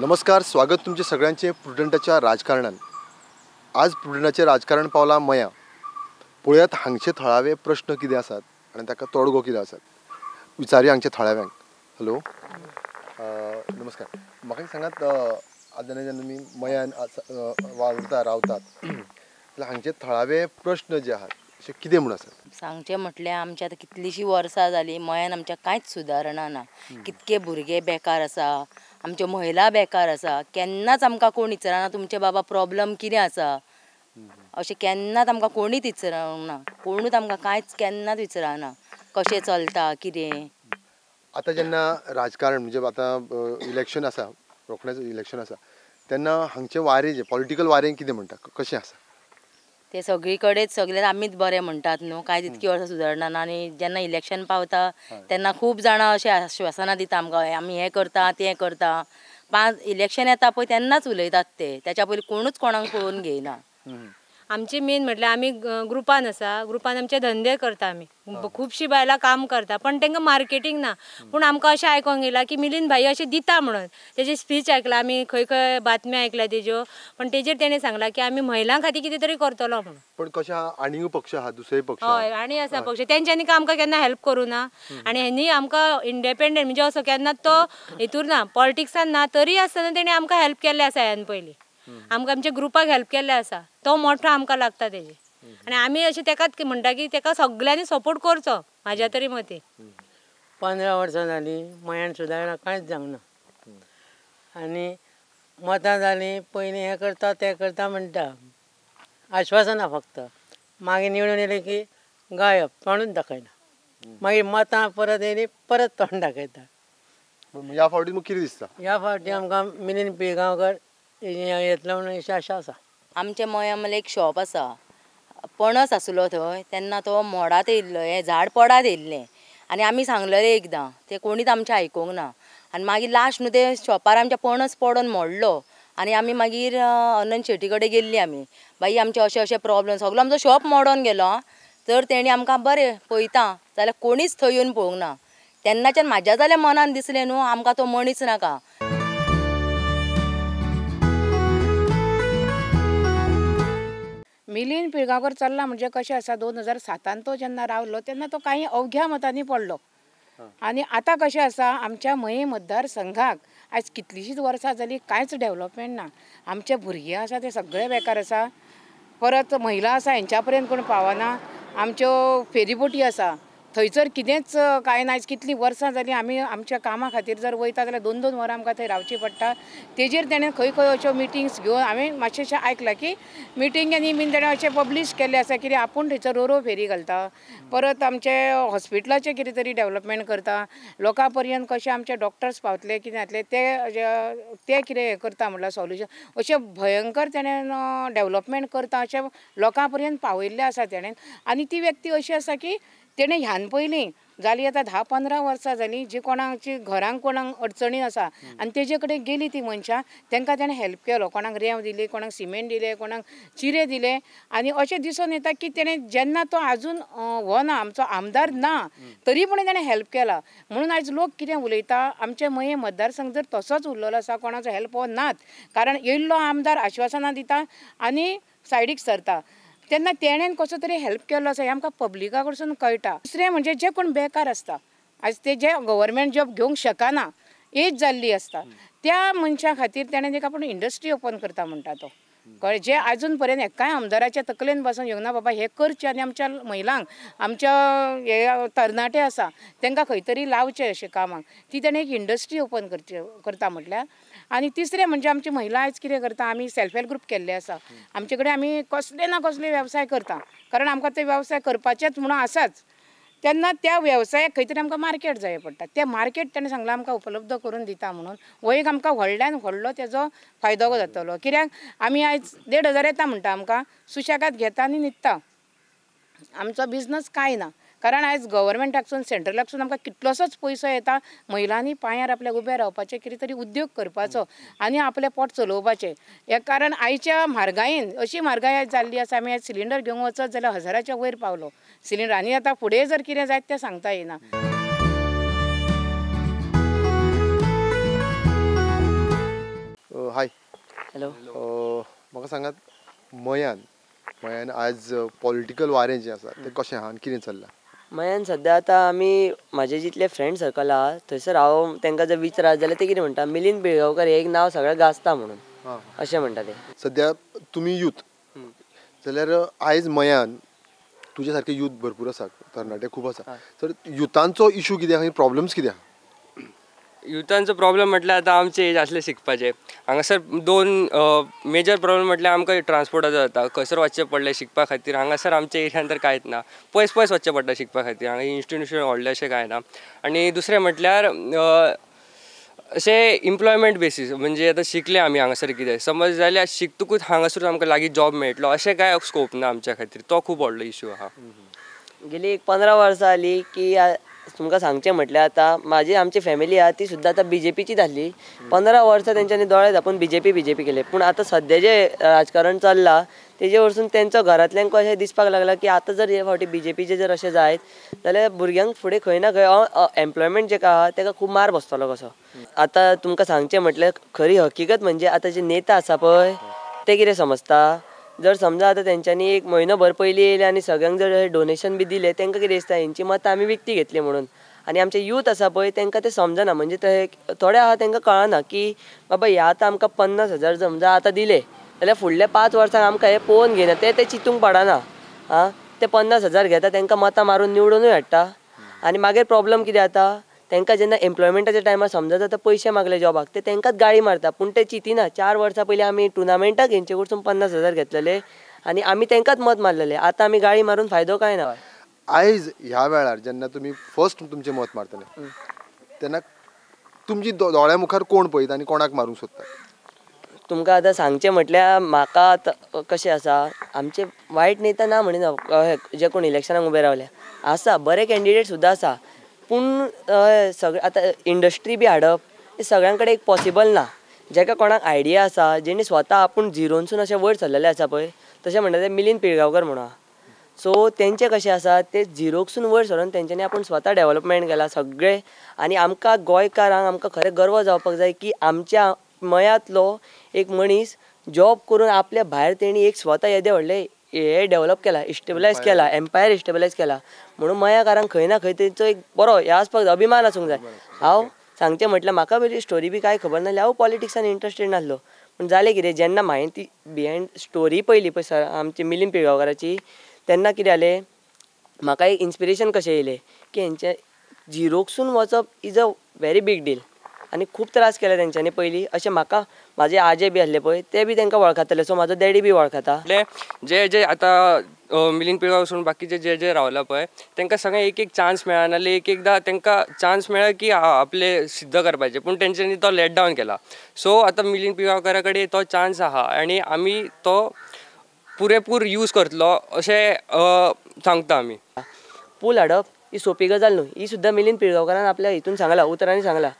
नमस्कार, स्वागत तुमचे सगळ्यांचे प्रुडंटाच्या राजकारणान। आज प्रुडंटाचे राजकारण पावला मया। पळयात हांगचे थळावे प्रश्न कितें आसात आनी ताका तोडगो कितें आसात विचारया हांगच्या थळाव्यांक। हॅलो, नमस्कार। म्हाका एक सांगात, आज जेन्ना तुमी मयान वावुरता रावतात जाल्यार हांगचे थळावे प्रश्न जे आहात अशे कितें म्हूण आसात? सांगचें म्हटल्यार आमच्या आतां कितलींशीं वर्सां जालीं मयान आमच्या कांयच सुदारणा ना। कितके भुरगे बेकार आसा, आमच्यो महिला बेकार आसा, केन्नाच आमकां कोण विचारना तुमचे बाबा प्रॉब्लम कितें आसा अशें केन्नाच आमकां कोणीच विचारूंक ना, कोणूच आमकां कांयच केन्नाच विचारना कशें चलता कितें। आतां जेन्ना राजकारण म्हणजे आतां इलेक्शन आसा, रोखडेंच इलेक्शन आसा, तेन्ना हांगचें वारें जें पॉलिटिकल वारें कितें म्हणटा, कशें आसा? ते सगळी कडेन सगळे आमीच बरें म्हणटात न्हू, कांय तितकी वर्सां सुदारणा ना। आनी जेन्ना इलेक्शन पावता तेन्ना खूब जाणां अशें आश्वासनां दिता आमकां, आमी हें करता तें करता। 5 इलेक्शन येता पळय तेन्नाच उलयतात ते, त्याच्या पयलीं कोणूच कोणाक पळोवन घेयना। आमची मेन म्हटल्यार आमी ग्रुपान आसा, ग्रुपान आमचे धंदे करता आमी, खुबशीं बायलां काम करता पण तांकां मार्केटींग ना। पूण आमकां अशें आयकोंक येयलां की मिलिंद भाई अशें दिता म्हणून तेजी स्पीच आयकला आमी, खंय खंय बातम्यो आयकल्या तेज्यो, पण तेजेर तेणें सांगलां की आमी महिलां खातीर कितें तरी करतलो म्हणून। पण कशें आनीक पक्ष आहा, दुसरे पक्ष हय आनी आसा पक्ष, तेंच्यांनी आमकां केन्ना हेल्प करूं ना आनी हेंनी आमकां इंडिपेंडंट म्हणजे असो केन्ना तो हितूर ना, पॉलिटिक्सान ना, तरी आसतना तेणें आमकां हेल्प केल्लें आसा। ह्यान पयलीं आमकां आमच्या ग्रुपाक हेल्प केल्लें आसा, तो मोठो आमकां लागता तेजे। आनी आमी अशें तेकाच म्हणटा की तेका सगळ्यांनी सपोर्ट करचो म्हाज्या तरी मते। 15 वर्सां जालीं मयान सुदारणा कांयच जावंक ना आनी मतां जालीं पयलीं हें करता तें करता म्हणटा, आश्वासनां फक्त, मागीर निवडून येयलें की गायब, तोंडूच दाखयना। मागीर मतां परत येयलीं परत तोंड दाखयता। ह्या फावटी कितें दिसता? ह्या फावटी आमकां मिलिंद पिळगांवकर येतलो म्हणून अशी आशा आसा। आमच्या मया म्हणल्यार एक शॉप आसा, पणस आसलो थंय, तेन्ना तो मोडात येयल्लो, हें झाड पडात येयल्लें आनी आमी सांगलेलें एकदां, तें कोणीच आमचें आयकूंक ना। आनी मागीर लास्ट न्हू ते शॉपार आमच्या पणस पडोन मोडलो आनी आमी मागीर अनंत शेटी कडेन गेल्ली आमी, बाई आमचे अशें अशें प्रॉब्लम, सगलो आमचो शॉप मोडोन गेलो तर तेणी आमकां बरें पळयता जाल्यार कोणीच थंय येवन पळोवंक ना। तेन्नाच्यान म्हाज्या जाल्यार मनान दिसलें न्हू आमकां तो मनीस नाका। मिलिंद पिळगांवकर चल्ला म्हणजे कशें आसा, 2007 तो जेन्ना रावलो तेन्ना तो कांय अवघ्या मतांनी पडलो आनी आतां कशें आसा आमच्या मये मतदारसंघाक आयज कितलींशींच वर्सां जालीं कांयच डेवलपमेंट ना। आमचे भुरगे आसा ते सगळे बेकार आसा, परत महिला आसा हेंच्या पर्यंत कोण पावना। आमच्यो फेरीबोटी आसा थंयसर कितेंच कांय ना। आयज कितलीं वर्सां जालीं आमी आमच्या कामा खातीर जर वयता जाल्यार 2-2 वरां आमकां थंय रावचीं पडटा। तेजेर तेणें खंय खंय अश्यो मिटिंग्स घेवन हांवें मातशें आयकलां की मिटिंगांनी बीन तेणें अशें पब्लीश केल्लें आसा की आपूण थंयसर रोरो फेरी घालता, परत आमचे हॉस्पिटलाचें कितें तरी डेवलपमेंट करता, लोकां पर्यंत कशें आमचे डॉक्टर्स पावतले कितें जातलें ते कितें हें करता म्हणल्यार सोल्युशन अशें भयंकर तेणें डेवलपमेंट करता अशें लोकां पर्यंत पावयल्लें आसा तेणें। आनी ती व्यक्ती अशी आसा की तेणें ह्यान पयलीं जालीं आतां 10-15 वर्सां जालीं जी कोणाची घरांक कोणाक अडचणी आसा आनी तेजे कडेन गेली ती मनशां, तांकां तेणें हेल्प केलो, कोणाक रेंव दिली, कोणाक सिमेंट दिलें, कोणाक चिरे दिले। आनी अशें दिसून येता की तेणें जेन्ना तो आजून हो ना आमचो आमदार ना तरी पूण तेणें हेल्प केला म्हणून आयज लोक कितें उलयता। आमचे मये मतदारसंघ जर तसोच उरलेलो आसा, कोणाचो हेल्प हो नाच, कारण येयल्लो आमदार आश्वासनां दिता आनी सायडीक सरता, तेन्ना तेणेन कसो तरी हेल्प केल्लो आसा हें आमकां पब्लिका कडसून कळटा। दुसरें म्हणजे जे कोण बेकार आसता आयज ते जे गव्हर्मेंट जॉब घेवंक शकना, एज जाल्ली आसता, त्या मनशां खातीर तेणें एक आपूण इंडस्ट्री ओपन करता म्हणटा तो, कळ्ळें, जे आजून पर्यंत एकाय आमदाराच्या तकलेन बसून येवंक ना बाबा हें करचें आनी आमच्या महिलांक आमच्या हे तरणाटे आसा तांकां खंय तरी लावचें अशें कामाक, ती तेणें एक इंडस्ट्री ओपन करची करता म्हटल्यार। आनी तिसरें म्हणजे आमची महिला आयज कितें करता, आमी सेल्फ हेल्प ग्रूप केल्ले आसा, आमचे कडेन आमी कसले ना कसले वेवसाय करता, कारण आमकां ते वेवसाय करपाचेच म्हणून आसाच, तेन्ना त्या वेवसायाक खंय तरी आमकां मार्केट जाय पडटा, तें मार्केट तेणें सांगलां आमकां उपलब्ध करून दिता म्हणून हो एक आमकां व्हडल्यान व्हडलो तेजो फायदो जातलो। कित्याक आमी आयज 1500 येता म्हणटा, आमकां सुशेगाद घेता आनी न्हिदता, आमचो बिजनस कांय ना, कारण आयज गव्हर्मेंटाकसून सेंट्रलाकसून आमकां कितलोसोच पयसो येता, महिलांनी पांयार आपल्या उबें रावपाचें, कितें तरी उद्योग करपाचो आनी आपलें पोट चलोवपाचें। हें कारण आयच्या म्हारगायेन अशी म्हारगाय आयज जाल्ली आसा, आमी आयज सिलिंडर घेवंक वचत जाल्यार 1000च्या वयर पावलो सिलिंडर, आनी आतां फुडें जर कितें जायत तें सांगता येना। हॅलो. म्हाका सांगात, मयान मयान आज पॉलिटिकल वारें जें आसा तें कशें आहा आनी कितें चल्लां? मयान सद्या आतां आमी म्हाजे जितले फ्रेंड सर्कल आहा थंयसर हांव तांकां जर विचारत जाल्यार ते कितें म्हणटा, मिलिंद पिळगांवकर हें एक नांव सगळें गाजता म्हणून अशें म्हणटा ते. सद्या तुमी यूथ जाल्यार आयज मयान तुजे सारके यूथ भरपूर आसा, तरणाटे खूब आसा, तर युथांचो इशू कितें आहा, प्रॉब्लम्स कितें आहा? युथांचो प्रॉब्लम म्हटल्यार आतां आमचे एज आसले शिकपाचे, हांगासर दोन मेजर प्रॉब्लम म्हटल्यार आमकां ट्रान्सपोर्टाचो जाता, खंयसर वचचें पडलें शिकपा खातीर, हांगासर आमच्या एरियान तर कांयच ना, पयस पयस वचचें पडटा शिकपा खातीर, हांगा इन्स्टिट्यूशन व्हडलें अशें कांय ना. आनी दुसरें म्हटल्यार अशें एम्प्लॉयमेंट बेसीस, म्हणजे आतां शिकले आमी हांगासर कितें समज जाल्यार शिकतकूच हांगासरूच आमकां लागीं जॉब मेळटलो अशें कांय स्कोप ना आमच्या खातीर, तो खूब व्हडलो इशू आहा. गेली एक 15 वर्सां जाली की तुमकां सांगचें म्हटल्यार आतां म्हाजी आमची फॅमिली आहा ती सुद्दां आतां बीजेपीचीच आसली. 15 वर्सां तेंच्यांनी दोळे धांपून बीजेपी बीजेपी केले, पूण आतां सद्या जें राजकारण चल्लां तेजे वरसून तेंचो घरांतल्यांक अशें दिसपाक लागलां की आतां जर हे फावटी बीजेपीचें जर अशें जायत जाल्यार भुरग्यांक फुडें खंय ना खंय एम्प्लॉयमेंट जें आहा तेका खूब मार बसतलो कसो. आतां तुमकां सांगचें म्हटल्यार खरी हकीकत म्हणजे आतां जे नेता आसा पळय ते कितें समजता, जर समजा आतां तेंच्यांनी एक म्हयनो भर पयलीं येयले आनी सगळ्यांक जर डोनेशन बी दिलें तेंकां कितें दिसता हेंची मतां आमी विकती घेतली म्हणून, आनी आमचे यूथ आसा पळय तेंकां तें समजना, म्हणजे ते थोडे आहा तेंकां कळना की बाबा हे आतां आमकां 50,000 समजा आतां दिले जाल्यार फुडल्या 5 वर्सांक आमकां हें पळोवन घेयना, ते तें चिंतूंक पडना. आं ते 50,000 घेता तेंकां मतां मारून निवडूनूय हाडटा, आनी मागीर प्रॉब्लम कितें जाता तेंकां जेन्ना एम्प्लॉयमेंटाच्या टायमार समजा आतां पयशे मागले जॉबाक ते तेंकांच गाळी मारता, पूण ते चिंतिना 4 वर्सां पयलीं आमी टुर्नामेंटाक हेंचे कडसून 50,000 घेतलेले आनी आमी तेंकांच मत मारलेले, आतां आमी गाळी मारून फायदो कांय ना. आयज ह्या वेळार जेन्ना तुमी फर्स्ट तुमचें मत मारतले तेन्ना तुमची दोळ्या मुखार कोण पळयता आनी कोणाक मारूंक सोदता? तुमकां आतां सांगचें म्हटल्यार म्हाका आतां कशें आसा, आमचे वायट नेता ना म्हणिना, जे कोण इलेक्शनाक उबे रावले आसा, बरे कॅन्डिडेट सुद्दां आसा, पूण सगळे आतां इंडस्ट्री बी हाडप हें सगळ्यां कडेन एक पॉसिबल ना. जेका कोणाक आयडिया आसा, जेणी स्वता आपूण झिरोनसून अशें वयर सरलेले आसा पळय, तशें म्हणटा ते मिलिंद पिळगांवकर म्हणून आहा. सो तेंचें कशें आसा ते झिरोकसून वयर सरून तेंच्यांनी आपूण स्वता डेवलपमेंट केला सगळें, आनी आमकां गोंयकारांक आमकां खरें गर्व जावपाक जाय की आमच्या मयांतलो एक मनीस जॉब करून आपल्या भायर तेणी एक स्वता येदें व्हडलें हे डेवलप केला, इस्टेबलायज केला, एम्पायर इस्टेबलायज केला, म्हणून मयाकारांक खंय ना खंय तेंचो एक बरो हे आसपाक जाय, अभिमान आसूंक जाय. हांव सांगचें म्हटल्यार म्हाका बरी स्टोरी बी कांय खबर नासली, हांव पॉलिटिक्सान इंट्रस्टेड नासलो, पूण जालें कितें जेन्ना हांवें ती बिहायंड स्टोरी पळयली पळय सर आमची मिलिंद पिळगांवकाराची, तेन्ना कितें जालें म्हाका एक इन्स्पिरेशन कशें येयलें की हेंचें झिरोकसून वचप is a very big deal, आनी खूब त्रास केले तेंच्यांनी पयलीं. अशें म्हाका म्हाजे आजे बी आसले पळय ते बी तेंकां वळखताले, सो म्हाजो डॅडी बी वळखता. जे जे आतां मिलिंद पिळगांव सोडून बाकीचे जे जे रावला पळय तेंकां सगळें एक एक चान्स मेळना, नाल्यार एक एकदां तेंकां चान्स मेळ्ळा की आपले सिद्ध करपाचें, पूण तेंच्यांनी तो लेट डावन केला. सो आतां मिलिंद पिळगांवकारा कडेन तो चान्स आहा आनी आमी तो पुरेपूर यूज करतलो अशें सांगता आमी. पूल हाडप ही सोंपी गजाल न्हू, ही सुद्दां मिलिंद पिळगांवकारान आपल्या हितून सांगलां, उतरांनी सांगलां,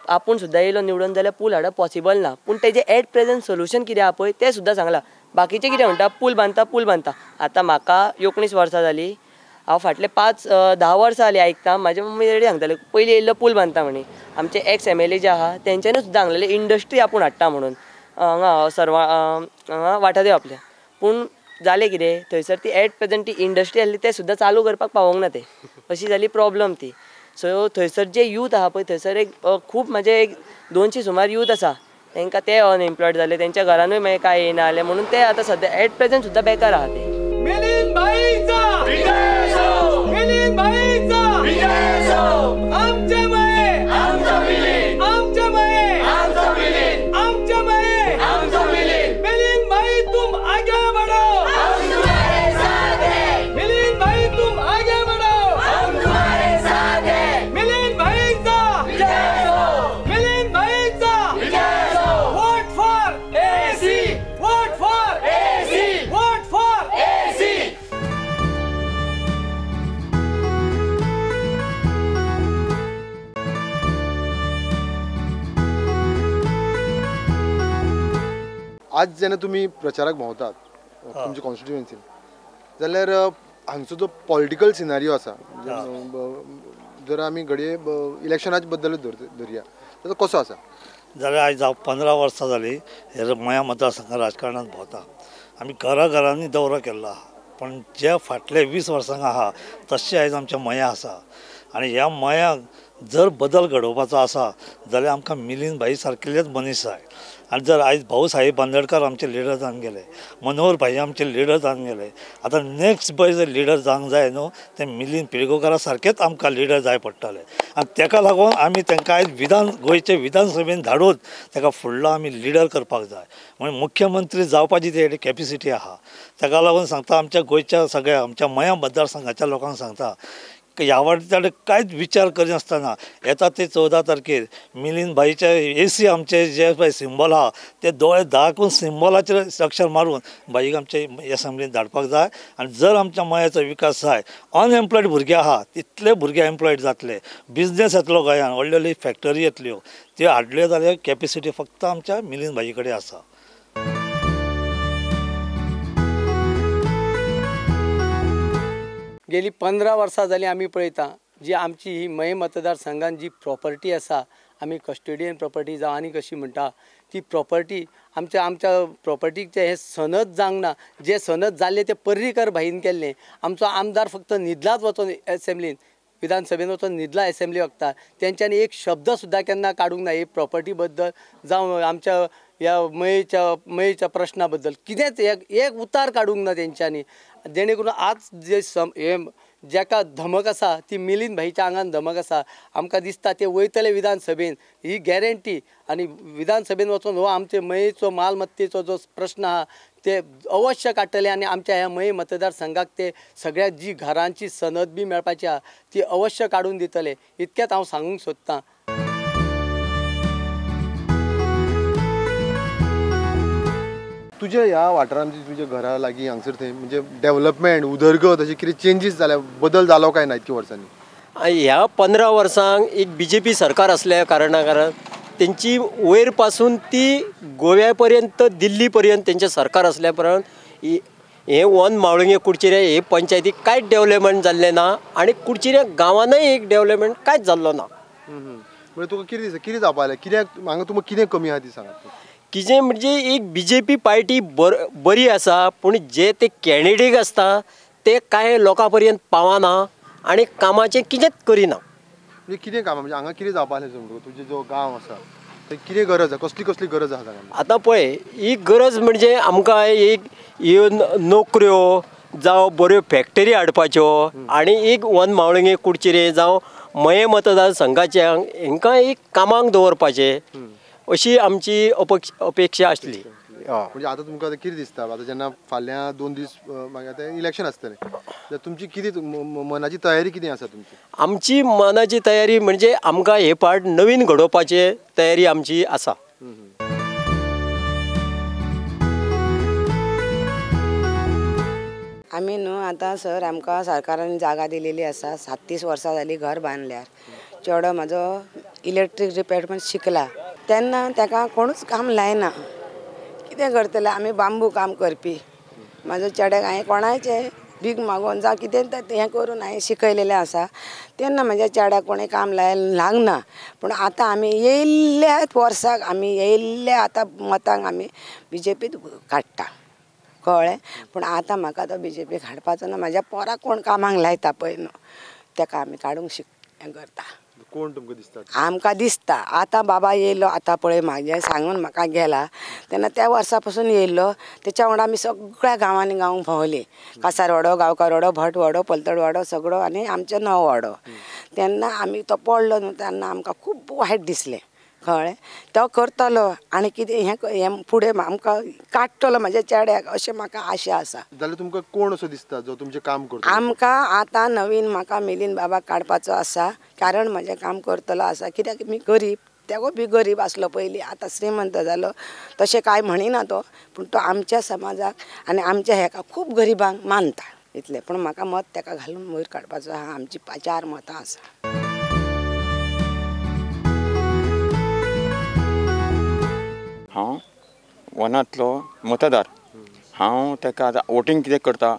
आपूण सुद्दां येयलो निवडून जाल्यार पूल हाडप पॉसिबल ना, पूण तेजें एट प्रेझेंट सोल्युशन कितें आहा पळय तें सुद्दां सांगलां. बाकीचें कितें म्हणटा पूल बांदता पूल बांदता, आतां म्हाका 19 वर्सां जालीं, हांव फाटले 5-10 वर्सां जालीं आयकता, म्हाजे मम्मी डॅडी सांगताले पयलीं येयल्लो पूल बांदता म्हणी. आमचे एक्स MLA जे आहा तेंच्यांनी सुद्दां सांगलेलें इंडस्ट्री आपूण हाडटा म्हणून हांगा सर्वा हांगा वाठादेव आपल्या, पूण जालें कितें थंयसर ती एट प्रेझेंट ती इंडस्ट्री आसली तें सुद्दां चालू करपाक पावोंक ना ते, अशी जाली प्रॉब्लम ती. सो थंयसर जे यूथ आहा पळय थंयसर एक खूब म्हणजे एक 200 सुमार यूथ आसा, तांकां ते अनएम्प्लॉयड जाले, तेंच्या घरानूय मागीर कांय येयना जालें म्हणून ते आतां सद्या एट प्रेझेंट सुद्दां बेकार आहा ते. मिलिंद भाईचा मिलिंद भाईचा आमच्या मये आमचा मिलिंद, आमच्या मये आमचा मिलिंद, आमच्या मये आमचा मिलिंद, मिलिंद भाई तुम आगे बढ़ो, हम तुम्हारे साथ हैं, मिलिंद भाई तुम आगे बढ़ो, हम तुम्हारे साथ हैं, मिलिंद भाईचा विजय हो, मिलिंद भाईचा विजय हो. Vote for AC, vote for AC, vote for AC. आज जेन्ना तुमी प्रचाराक भोंवतात तुमच्या कॉन्स्टिट्युएन्सीन जाल्यार हांगचो जो पॉलिटिकल सिनारियो आसा, जर आमी घडये इलेक्शनाच्या बद्दलूच धरया, तो कसो आसा? जाल्यार आयज हांव 15 वर्सां जालीं हे मया मतदारसंघात राजकारणांत भोंवता. आमी घराघरांनी दौरो केल्लो आहा, पूण जे फाटले 20 वर्सांक आहा तशें आयज आमच्या मया आसा. आनी ह्या मयांक जर बदल घडोवपाचो आसा जाल्यार आमकां मिलिंद भाई सारकिल्लेच मनीस जाय. आनी जर आयज भाऊ साहेब बांदोडकर आमचे लिडर जावन गेले, मनोहर भाई आमचे लिडर जावन गेले, आतां नेक्स्ट पळय जर लिडर जावंक जाय न्हू ते मिलिंद पिळगांवकारा सारकेच आमकां लिडर जाय पडटले. आनी तेका लागून आमी तांकां आयज गोंयचे विधानसभेन धाडून ताका फुडलो आमी लिडर करपाक जाय. म्हणून मुख्यमंत्री जावपाची तेजी कॅपेसिटी आहा. ताका लागून सांगता आमच्या गोंयच्या सगळ्या आमच्या मया मतदारसंघाच्या लोकांक सांगता ह्या वाटेन कांयच विचार करिनासतना येता ते 14 तारखेर मिलिंद भाईचे एसी आमचे जे पळय सिंबल आहा ते दोळे दाखोवन सिंबलाचेर अक्षर मारून भाईक आमचे एसेंब्लीन धाडपाक जाय. आनी जर आमच्या मयाचो विकास जाय, अनएम्प्लॉयड भुरगे आहा तितले भुरगे एम्प्लॉयड जातले, बिजनेस येतलो गोंयान, व्हडली व्हडली फॅक्टरी येतल्यो, त्यो हाडल्यो जाल्यार कॅपेसिटी फक्त आमच्या मिलिंद भाई कडेन आसा. गेली 15 वर्सां जालीं आमी पळयता जी आमची ही मये मतदारसंघान जी प्रॉपर्टी आसा, आमी कस्टोडियन प्रॉपर्टी जावं आनी कशी म्हणटा ती प्रॉपर्टी आमच्या आमच्या प्रॉपर्टीचें हें सनद जावंक ना. जें सनद जाल्लें तें पर्रीकर भाईन केल्लें. आमचो आमदार फक्त न्हिदलाच वचोन एसेंब्लीन, विधानसभेन वचोन न्हिदला एसेंब्ली वखता, तेंच्यांनी एक शब्द सुद्दां केन्ना काडूंक ना हे प्रॉपर्टी बद्दल जावं आमच्या ह्या मयेच्या प्रश्ना बद्दल कितेंच एक उतार काडूंक ना तेंच्यांनी. जेणे करून आज जे हे जाका धमक आसा ती मिलिंद भाईच्या आंगान धमक आसा. आमकां दिसता ते वयतले विधानसभेन ही गॅरंटी, आनी विधानसभेन वचून हो आमचे मयेचो मालमत्तेचो जो प्रश्न आहा ते अवश्य काडटले आनी आमच्या ह्या मये मतदारसंघाक ते सगळ्या जी घरांची सनद बी मेळपाची आहा ती अवश्य काडून दितले, इतकेंच हांव सांगूंक सोदतां. तुज्या ह्या वाठारांत तुज्या घरा लागीं हांगसर थंय म्हणजे डेव्हलपमेंट उदरगत अशें कितें चेंजीस जाल्या, बदल जालो काय ना इतक्या वर्सांनी? ह्या 15 वर्सांक एक बीजेपी सरकार आसल्या कारण तेंची वयर पासून ती गोव्या पर्यंत दिल्ली पर्यंत तेंचें सरकार आसल्या पर्यंत हे वन मावळिंगे कुडचिरे हे पंचायतीक कांयच डेव्हलपमेंट जाल्लें ना आनी कुडचिरे गांवानय एक डेव्हलपमेंट कांयच जाल्लो ना. म्हणजे तुका कितें दिसता कितें जावपा जाय, कित्याक हांगा तुमकां कितें कमी आहा ती सांगात? कितें म्हणजे एक बीजेपी पार्टी बरी आसा, पूण जे ते कॅन्डिडेट आसता ते कांय लोकां पर्यंत पावना आनी कामाचें कितेंच करिना. म्हणजे कितें काम म्हणजे हांगा कितें जावपा जाय तुमकां, तुजो जो गांव आसा थंय कितें गरज आसा, कसली कसली गरज आसा? आतां पळय ही गरज म्हणजे आमकां एक ह्यो नोकऱ्यो जावं बऱ्यो फॅक्टरी हाडपाच्यो आनी एक वन मावळिंगे कुडचिरे जावं मये मतदारसंघाच्या हांकां एक कामाक दवरपाचें अशी आमची अपेक्षा आसली. म्हणजे आतां तुमकां आतां कितें दिसता, आतां जेन्ना फाल्यां 2 दीस मागीर आतां इलेक्शन आसतलें, जाल्यार तुमची कितें मनाची तयारी कितें आसा तुमची? आमची मनाची तयारी म्हणजे आमकां हे पार्ट नवीन घडोवपाची तयारी आमची आसा. आमी न्हू आतां सर आमकां सरकारान जागा दिलेली आसा, 37 वर्सां जालीं घर बांदल्यार. चेडो म्हाजो इलेक्ट्रीक रिपेर शिकला तेन्ना ताका कोणूच काम लायना, कितें करतले आमी बांबू काम करपी. म्हाजो चेड्याक हांवें कोणाचें भीक मागोवन जावं कितें हें करून हांवें शिकयलेलें आसा, तेन्ना म्हाज्या चेड्याक कोणें काम लागना. पूण आतां आमी येयल्ल्या वर्साक आमी येयल्ल्या आतां मतांक आमी बीजेपीत काडटा, कळ्ळें? पूण आतां म्हाका तो बीजेपीक हाडपाचो ना. म्हाज्या पोराक कोण कामाक लायता पळय न्हू तेका आमी काडूंक हें करता. कोण तुमकां दिसता? आमकां दिसता आतां बाबा येयलो, आतां पळय म्हाजें सांगून म्हाका गेला तेन्ना त्या वर्सा पासून येयल्लो, तेच्या वांगडा आमी सगळ्या गांवांनी गांव भोंवली, कासारवाडो, गांवकारवाडो, भटवाडो, पलतडवाडो सगळो आनी आमचो नववाडो. तेन्ना आमी तो पडलो न्हू तेन्ना आमकां खूब वायट दिसलें, कळ्ळें? तो करतलो आनी कितें हें फुडें आमकां काडटलो म्हाज्या चेड्याक अशें म्हाका आशा आसा. जाल्यार तुमकां कोण असो दिसता जो तुमचें काम करता? आमकां आतां नवीन म्हाका मिलिंद बाबा काडपाचो आसा, कारण म्हजें काम करतलो आसा. कित्याक मी गरीब, तेगो बी गरीब आसलो पयलीं, आतां श्रीमंत जालो तशें कांय म्हणिना तो, पूण तो आमच्या समाजाक आनी आमच्या हेका खूब गरिबांक मानता इतलें. पूण म्हाका मत तेका घालून वयर काडपाचो आहा. आमची 4 मतां आसा. हांव वनांतलो मतदार, हांव ताका आतां वोटींग कितें करता,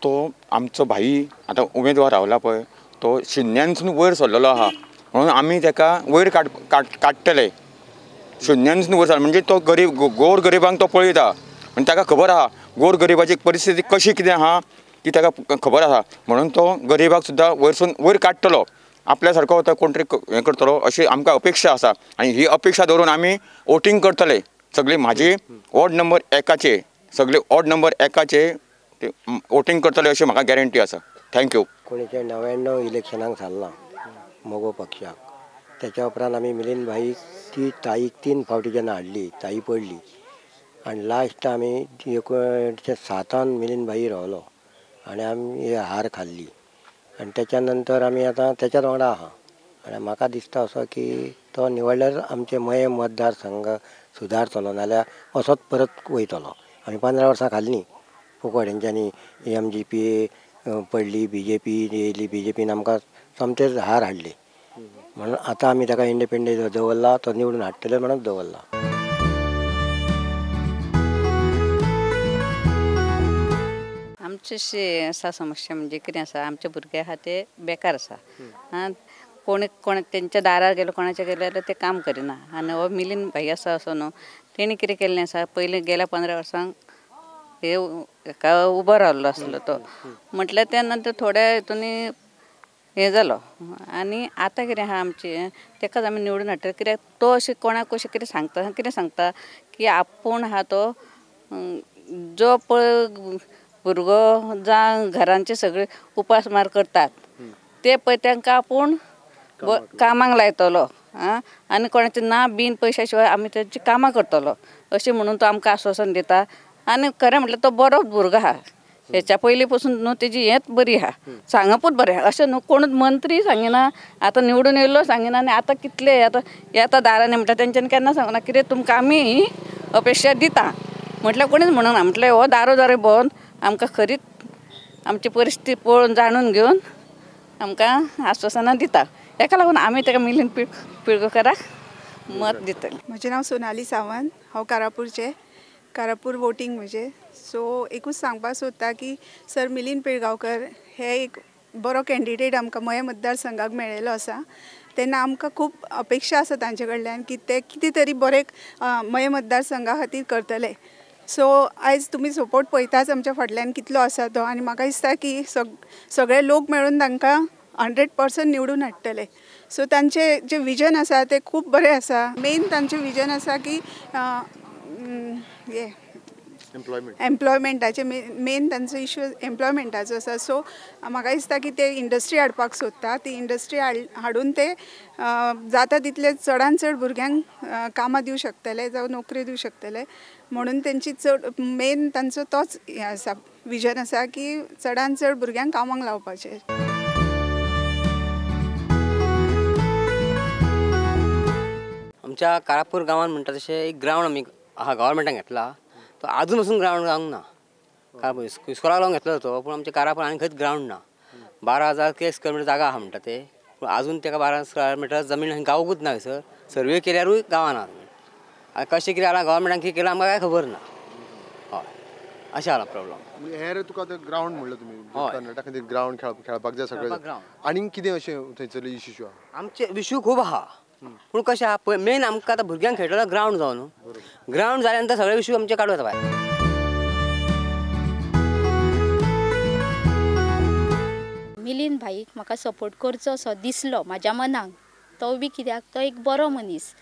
तो आमचो भाई आतां उमेदवार रावला पळय तो शुन्यानसून वयर सरलेलो आहा, म्हणून आमी ताका वयर काडटले. शुन्यान वयर सरला म्हणजे तो गरीब गोर गरिबांक तो पळयता आनी ताका खबर आहा गोर गरिबाची परिस्थिती कशी कितें आहा ती ताका खबर आसा म्हणून तो गरिबाक सुद्दां वयरसून वयर काडटलो आपल्या सारको तो कोण तरी हें करतलो अशी आमकां अपेक्षा आसा आनी ही अपेक्षा दवरून आमी वोटींग करतले सगळी. म्हाजी वॉर्ड नंबर 1 सगळे वॉर्ड नंबर 1 वोटींग करतले अशी म्हाका गॅरंटी आसा. Thank you. 1999 इलेक्शनाक थारलां मगो पक्षाक. त्याच्या उपरांत आमी मिलिंद भाई ती ताईक 3 फावटी जेन्ना हाडली ताई पडली आनी लास्ट आमी 1907 मिलिंद भाई रावलो आनी आमी हार खाल्ली आनी त्याच्या नंतर आमी आतां त्याच्याच वांगडा आहा आनी म्हाका दिसता असो की तो निवडल्यार आमचे मये मतदारसंघ सुदारतलो नाल्यार असोच परत वयतलो. आमी 15 वर्सां खाल्लीं फुकट हेंच्यांनी MGP पडली BJP येयली BJPन आमकां सोमतेच हार हाडली म्हणून आतां आमी ताका इंडिपेंडंट दवरला तो निवडून हाडटले म्हणून दवरला. आमचे आसा समस्या म्हणजे कितें आसा आमचे भुरगे आहा ते बेकार आसा आं कोण कोण तेंच्या दारार गेलो कोणाच्या गेले जाल्यार ते काम करिना आनी हो मिलिंद भाई आसा असो न्हू तेणी कितें केल्लें आसा पयलीं गेल्या 15 वर्सांक हे हेका उबो रावल्लो आसलो तो म्हटल्यार त्या नंतर थोड्या हितून हें जालो आनी आतां कितें आहा आमचें तेकाच आमी निवडून हाडटले कित्याक तो अशें कोणाक अशें कितें सांगता कितें सांगता की आपूण आहा तो जो पळय भुरगो जावं घरांचे सगळे उपासमार करतात ते पळय तांकां आपूण कामाक लायतलो आं आनी कोणाचें ना बीन पयशा शिवाय आमी तेंची कामां करतलो अशें म्हणून तो आमकां आश्वासन दिता. आनी खरें म्हटल्यार तो बरो भुरगो आहा हेच्या पयलीं पसून न्हू तेजी हेंच बरी आहा सांगपूच बरें आहा अशें न्हू कोणूच मंत्री सांगिना आतां निवडून येयल्लो सांगिना आनी आतां कितले आतां येता दारांनी म्हणटा तेंच्यांनी केन्ना सांगना कितें तुमकां आमी ही अपेक्षा दिता म्हटल्यार कोणीच म्हणूना म्हटल्यार हो दारोदारी भोंवन आमकां खरीच आमची परिस्थिती पळोवन जाणून घेवन आमकां आश्वासनां दिता. हेका लागून आमी ताका मिलिंद पिळगांवकाराक मत दितले. म्हजें नांव सोनाली सावंत, हांव कारापूरचें, कारापूर वोटींग म्हजें. सो एकूच सांगपाक सोदता की सर मिलिंद पिळगांवकर हे एक बरो कॅन्डिडेट आमकां मयें मतदारसंघाक मेळिल्लो आसा. तेन्ना आमकां खूब अपेक्षा आसा तांचे कडल्यान की ते कितें तरी बरें मयें मतदारसंघा खातीर करतले. सो आयज तुमी सपोर्ट पळयताच आमच्या फाटल्यान कितलो आसा तो आनी म्हाका दिसता की सगळे लोक मेळून तांकां 100% निवडून हाडटले. सो तांचे जे विजन आसा ते खूब बरें आसा. मेन तांचें विजन आसा की हे एम्प्लॉयमेंटाचे मेन तांचो इशू एम्प्लॉयमेंटाचो आसा. सो म्हाका दिसता की ते इंडस्ट्री हाडपाक सोदता, ती इंडस्ट्री हाडून ते जाता तितले चडान चड भुरग्यांक कामां दिवं शकतले जावं नोकरी दिवं शकतले म्हणून तेंची चड मेन तांचो तोच हें आसा विजन आसा की चडान चड भुरग्यांक कामाक लावपाचें. आमच्या कारापूर गांवांत म्हणटा तशें एक ग्रावंड आमी आहा गव्हर्मेंटान घेतला तो आजून पसून ग्रावंड जावंक ना. कारापूर इस्कोलाक लागून घेतलो तो पूण आमच्या कारापूर आनी खंयच ग्रावंड ना. 12,000 स्क्वेअर मिटर जागा आहा म्हणटा ते पूण आजून ताका 12 स्क्वेअर मिटर जमीन गावकूच ना. सर सर्वे केल्यारूय गावना. आनी कशें कितें जालां गव्हर्मेंटान कितें केलां आमकां कांय खबर ना. हय अशें जाला प्रॉब्लम. हेर तुका आतां ग्रावंड म्हणलें तुमी कर्नाटका खातीर ग्रावंड खेळपाक जाय सगळें आनीक कितें अशें थंयसरले इश्यू आहा? आमचे इश्यू खूब आहा पूण कशें आहा पळय मेन आमकां आतां भुरग्यांक खेळटलो ग्रावंड जावं न्हू. ग्रावंड जाल्या नंतर सगळे इश्यू आमचे काडूं येता भायर. मिलिंद भाईक म्हाका सपोर्ट करचो असो दिसलो म्हाज्या मनाक, तो बी कित्याक तो एक बरो मनीस.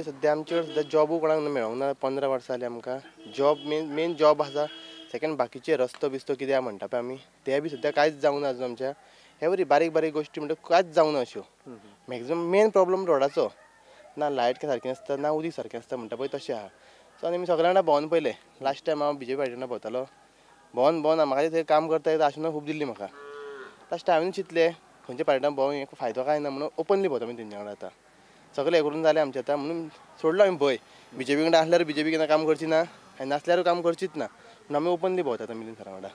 सद्या आमचे सद्या जॉबू कोणाक मेळोंक ना. 15 वर्सां जालीं आमकां जॉब मेन जॉब आसा. सेकंड बाकीचे रस्तो बिस्तो कितें आहा म्हणटा पळय आमी ते बी सद्या कांयच जावंक ना अजून आमच्या. हे बरी बारीक बारीक गोश्टी म्हणटा कांयच जावंक ना अश्यो. मॅक्झिमम मेन प्रॉब्लम रोडाचो ना, लायट सारकी नासता ना उदीक सारकें आसता म्हणटा पळय तशें आहा. सो आनी आमी सगळ्या वांगडा भोंवन पळयलें. लास्ट टायम हांव बीजेपी पार्टी वांगडा भोंवतालो, भोंवन भोंवन म्हाका थंय काम करता येता आशिल्लो खूब दिल्ली म्हाका. लास्ट हांवें चिंतलें खंयच्या पार्टी भोंवन फायदो कांय ना म्हणून ओपनली भोंवता आमी तेंच्या वांगडा. आतां सगळें हें करून जालें आमचें आतां म्हणून सोडलो आमी भंय. बीजेपी वांगडा आसल्यार बीजेपी केन्ना काम करची ना आनी नासल्यारूय काम करचीच ना म्हणून आमी ओपनली भोंवतात मिलिंद सरा वांगडा.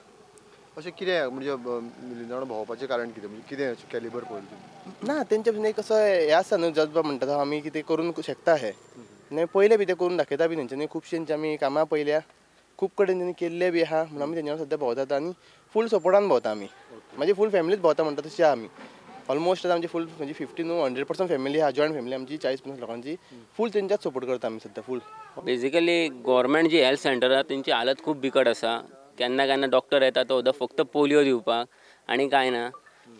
अशें कितें म्हणजे मिलिंद वांगडा भोंवपाचें कारण कितें, म्हणजे कितें अशें कॅलिबर पळयलें तुमी? ना तेंच्या पसून एक असो हें आसता न्हू जज्बा म्हणटा तो आमी कितें करूंक शकता हें आनी पयलें बी तें करून दाखयता बी तेंच्यांनी. खुबशे तेंची आमी कामां पळयल्या, खूब कडेन तेंच्यांनी केल्लें बी आहा म्हणून आमी तेंच्या वांगडा सद्या भोंवतात आनी फूल सपोर्टान भोंवता आमी. म्हाजी फूल फॅमिलीच भोंवता म्हणटा तशी आहा आमी. ऑलमोस्ट आतां आमची फूल म्हणजे 50 न्हू 100% फॅमिली आहा, जॉयंट फॅमिली आमची 40-50 लोकांची, फूल तेंच्याच सपोर्ट करता आमी सद्या फूल. बेजिकली गव्हर्मेंट जी हेल्थ सेंटर आहा तेंची हालत खूब बिकट आसा. केन्ना केन्ना डॉक्टर येता तो फक्त पोलियो दिवपाक आनी कांय ना.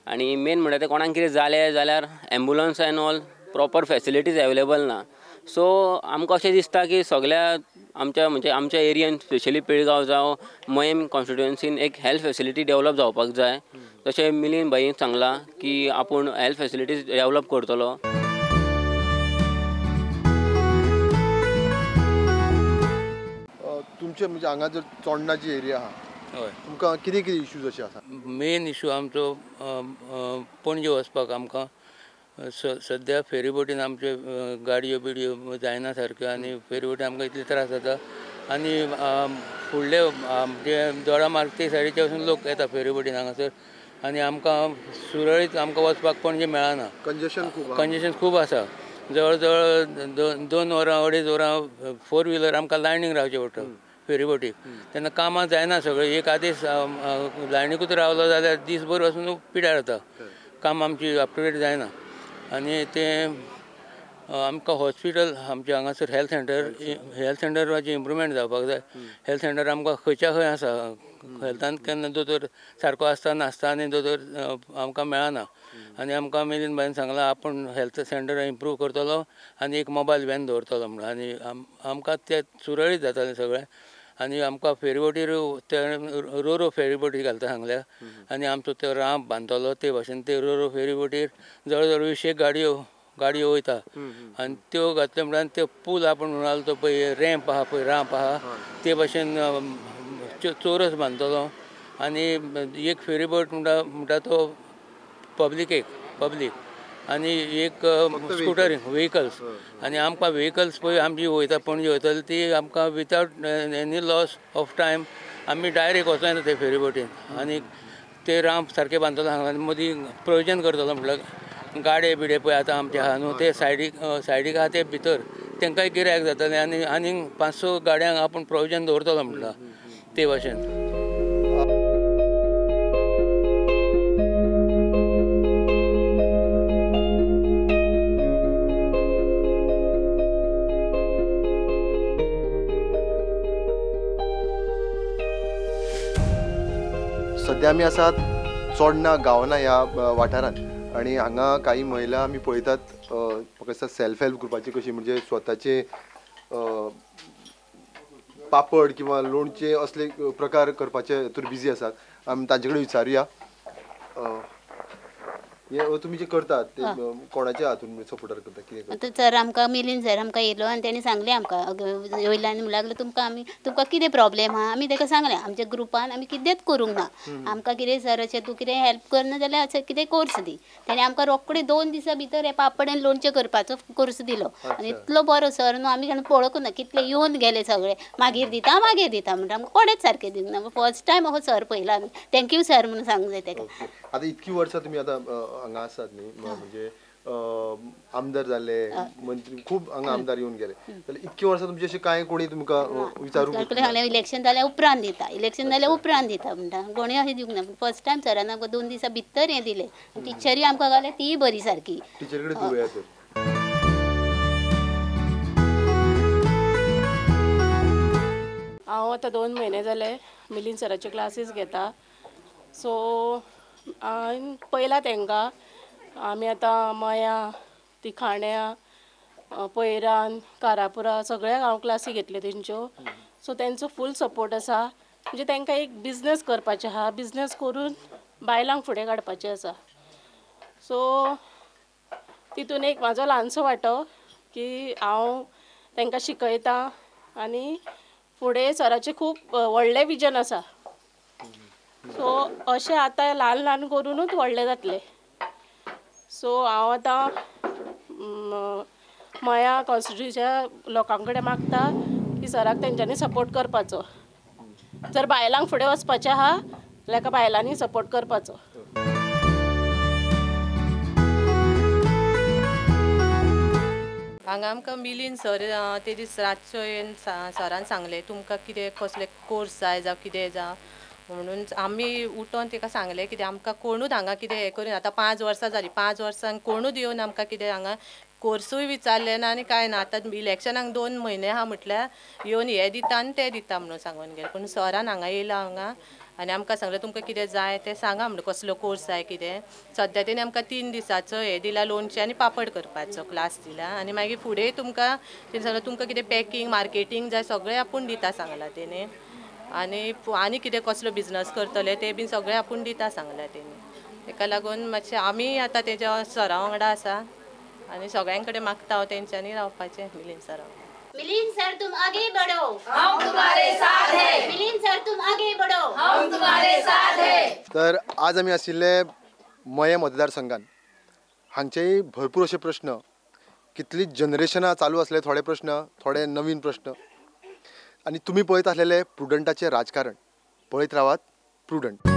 आनी मेन म्हणल्यार ते कोणाक कितें जालें जाल्यार ambulance and all proper facilities available ना. सो आमकां अशें दिसता की सगळ्या आमच्या म्हणजे आमच्या एरियन स्पेशली पिळगांव जावं मयेम कॉन्स्टिट्युएन्सीन एक हेल्थ फेसिलिटी डेवलप जावपाक जाय. तशें मिलिंद भाईन सांगलां की आपूण हेल्थ फेसिलिटीज डेवलप करतलो. तुमचे म्हणजे हांगा जर चोडणाची एरिया आहा, तुमकां कितें कितें इश्यूज अशे आसा? मेन इशू आमचो पणजे वचपाक आमकां सद्या फेरीबोटीन आमच्यो गाडयो बिडयो जायना सारक्यो आनी फेरीबोटीन आमकां इतले त्रास जाता. आनी फुडले आमचे दोडामार्ग ते सायडीचे वचून लोक येता फेरीबोटीन हांगासर आनी आमकां सुरळीत आमकां वचपाक पणजे मेळना. कंजेशन खूब आसा. जवळ जवळ 2 वरां 2.5 वरां 4 व्हिलर आमकां लायनीक रावचें पडटा फेरीबोटीक. तेन्ना कामां जायना सगळें. एक आदेश लायनीकूच रावलो जाल्यार दीसभर वचून पिड्यार जाता, काम आमची अप टू डेट जायना. आनी तें आमकां हॉस्पिटल आमचें हांगासर हेल्थ सेंटराचें इम्प्रुवमेंट जावपाक जाय. हेल्थ सेंटर आमकां खंयच्या खंय आसा, हेल्थान केन्ना दोतोर सारको आसता नासता आनी दोतोर आमकां मेळना. आनी आमकां मिलिंद भाईन सांगलां आपूण हेल्थ सेंटर इम्प्रूव करतलो आनी एक मोबायल व्हॅन दवरतलो म्हणून. आनी आमकां तें सुरळीत जातालें सगळें. आनी आमकां फेरीबोटीर ते रोरो फेरीबोटी घालता सांगल्या आनी आमचो तो रांप बांदतलो ते भाशेन ते रोरो फेरीबोटीर जवळ जवळ 20 गाडयो वयता आनी त्यो घातल्यो म्हणल्यार ते पूल आपूण म्हणालो तो पळय रॅम्प आहा पळय रांप आहा ते भाशेन चोरस बांदतलो. आनी एक फेरीबोट म्हणटा तो पब्लीक आनी एक स्कुटर व्हेकल्स. आनी आमकां व्हेकल्स पळय आमची वयता पणजे वयतली ती आमकां without any loss of time आमी डायरेक्ट वचों येता ते फेरीबोटीन. आनी ते रांप सारके बांदतलो सांगला आनी मदीं प्रोविजन करतलो म्हटल्यार गाडे बिडे पळय आतां आमचे आहा न्हू ते सायडीक आहा ते भितर तेंकांय गिरायक जातलें. आनी आनीक 5-6 गाडयांक आपूण प्रोविजन दवरतलो म्हटलां ते भाशेन. सद्या आमी आसात चोडणा गावना ह्या वाठारांत आनी हांगा काही महिला आमी पळयतात म्हाका दिसता सेल्फ हेल्प ग्रुपाची कशी म्हणजे स्वताचे पापड किंवा लोणचे असले प्रकार करपाचे हितूर बिजी आसात. आमी तांचे कडेन विचारुया हे तुमी जे करतात ते कोणाच्या हातून सपोर्टर करता कितें करता? सर आमकां मिलिंद सर आमकां येयलो आनी तेणी सांगलें आमकां येयलो आनी म्हणूंक लागलो तुमकां आमी तुमकां कितें प्रॉब्लेम आहा. आमी ताका सांगलें आमच्या ग्रुपान आमी कितेंच करूंक ना, आमकां कितें सर अशें तूं कितें हेल्प करना जाल्यार अशें कितें कोर्स दी. तेणी आमकां रोखडे 2 दिसां भितर हे पापड आनी लोणचें करपाचो कोर्स दिलो. आनी इतलो बरो सर न्हू आमी केन्ना पळोवंक ना, कितले येवन गेले सगळे मागीर दिता मागीर दिता म्हणटा आमकां कोणेच सारकें दिवंक ना. फर्स्ट टायम हो सर पळयला आमी, thank you sir म्हणून सांगूंक जाय ताका. आतां इतकी वर्सां तुमी आतां हांगा आसात न्ही, म्हणजे आमदार जाले मंत्री खूब हांगा आमदार येवन गेले, जाल्यार इतकी वर्सां तुमचे अशें कांय कोणी तुमकां विचारूंक सांगलें इलेक्शन जाल्या उपरांत दिता, इलेक्शन जाल्या उपरांत दिता म्हणटा, कोणी अशें दिवंक ना. फर्स्ट टायम सरान आमकां 2 दिसां भितर हें दिलें. टिचरी आमकां घाले तीय बरी सारकी. टिचरी कडेन दिवया तर. हांव आतां 2 म्हयने जाले मिलिंद सराचे क्लासीस घेता. सो हांवें पळयलां तांकां आमी आतां मया तिखाण्या पयरान कारापुरा सगळ्याक हांव क्लासी घेतल्यो तेंच्यो. सो तेंचो फूल सपोर्ट आसा. म्हणजे तांकां एक बिजनस करपाचें आहा, बिजनस करून बायलांक फुडें काडपाचें आसा. सो तितून एक म्हाजो ल्हानसो वांटो की हांव तांकां शिकयता आनी फुडें सराचें खूब व्हडलें विजन आसा. सो अशें आतां ल्हान ल्हान करुनूच व्हडलें जातलें. सो हांव आतां मया कॉन्स्टिट्युच्या लोकां कडेन मागता की सराक तेंच्यांनी सपोर्ट करपाचो. जर बायलांक फुडें वचपाचें आहा जाल्यार बायलांनी सपोर्ट करपाचो. हांगा आमकां मिलिंद सर ते दीस रातचो येवन सरान सांगलें तुमकां कितें कसले कोर्स जाय जावं कितें जावं म्हणून आमी उठोन तेका सांगलें कितें आमकां कोणूच हांगा कितें हें करून आतां 5 वर्सां जालीं, 5 वर्सांक कोणूच येवन आमकां कितें हांगा कोर्सूय विचारलें ना आनी कांय ना. आतां इलेक्शनाक 2 म्हयने आहा म्हटल्यार येवन हें दिता आनी तें दिता म्हणून सांगून गेलें. पूण सरान हांगा येयला हांगा आनी आमकां सांगलें तुमकां कितें जाय तें सांगा म्हणून, कसलो कोर्स जाय कितें. सद्या तेणी आमकां 3 दिसाचो हें दिला, लोणचें आनी पापड करपाचो क्लास दिला. आनी मागीर फुडें तुमकां तेणी सांगलें तुमकां कितें पॅकिंग मार्केटींग जाय सगळें आपूण दिता सांगलां तेणी. आनी आनी कितें कसलो बिजनस करतले ते बीन सगळें आपूण दिता सांगलां तेणी. तेका लागून मातशें आमी आतां तेज्या सरा वांगडा आसा आनी सगळ्यां कडेन मागता हांव तेंच्यांनी रावपाचें मिलिंद सरा. मिलिंद सर तुम आगे बढ़ो, हम तुम्हारे साथ हैं. मिलिंद सर तुम आगे बढ़ो, हम तुम्हारे साथ हैं. तर आज आमी आशिल्ले मयें मतदारसंघान. हांगचेय भरपूर अशे प्रश्न, कितली जनरेशनां चालू आसले थोडे प्रश्न, थोडे नवीन प्रश्न. आनी तुमी पळयत आसलेले प्रुडंटाचें राजकारण. पळयत रावात प्रुडंट.